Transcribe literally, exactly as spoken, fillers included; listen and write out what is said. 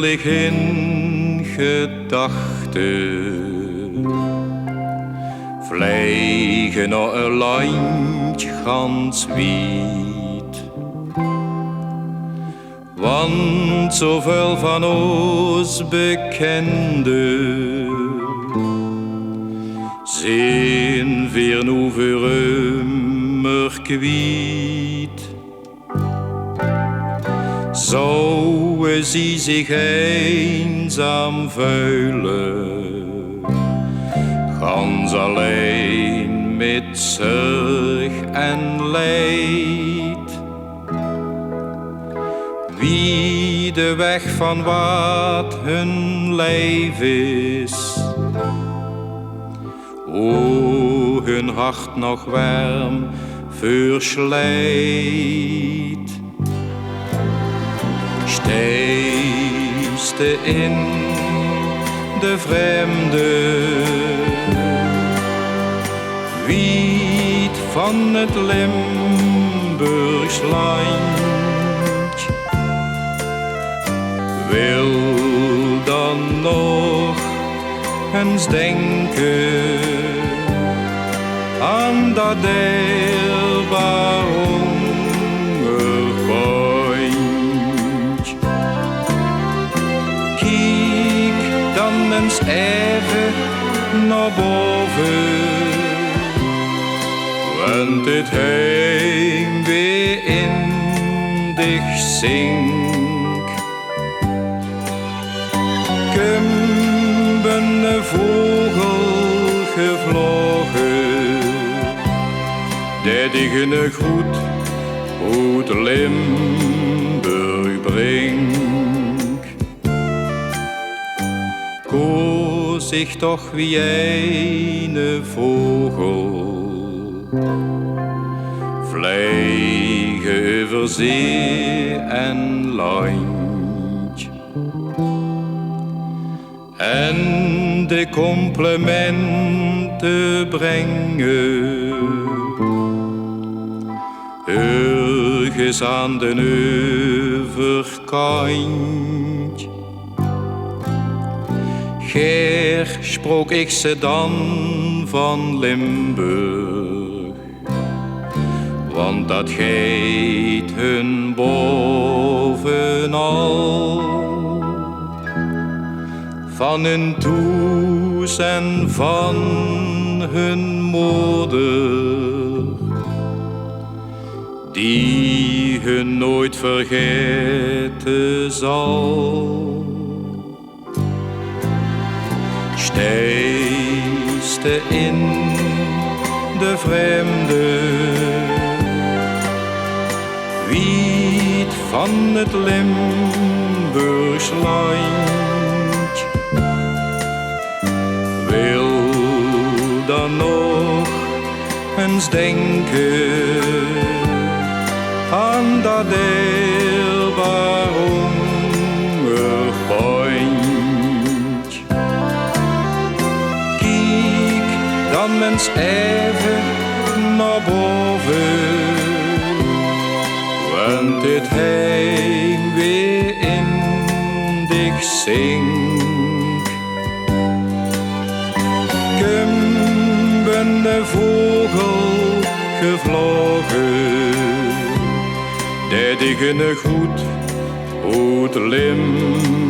Lig in gedachte vlege nao e landj gans wied. Want zoväöl van ós bekende zeen veer noe veur ummer kwiet. Zouwe zie zich einzaam vuile, gans allein mit zörg en leid. Wie de weg van wat hun leif is, o hun hart nog werm veurslijt. Steiste in de vremde, wied van 't Limburgs landj. Wil dan nog ens denke aan dat dierbaar óngerkóntj. Kiek dan ens effe nao bove, want 't heimwee in dich zink. Kump 'ne vogel gevloge, dae dich 'ne groet oet Limburg brink. Koos ich toch wie eine vogel, vlege euver zee en landj. En de complimente brenge örges aan den euverkantj. Gaer sprook ich ze dan van Limburg, want dat geit hun bovenal. Van hun thoes en van hun moder, die hun nooit vergaete zal. Steiste in de vremde, wied van 't Limburgs landj. Wil dan nog ens denke aan dat dierbaar óngerkóntj. Kiek dan ens effe nao bove, want 't heimwee in dich zink. Kump 'ne vogel gevloge, dae dich 'ne groet oet Limburg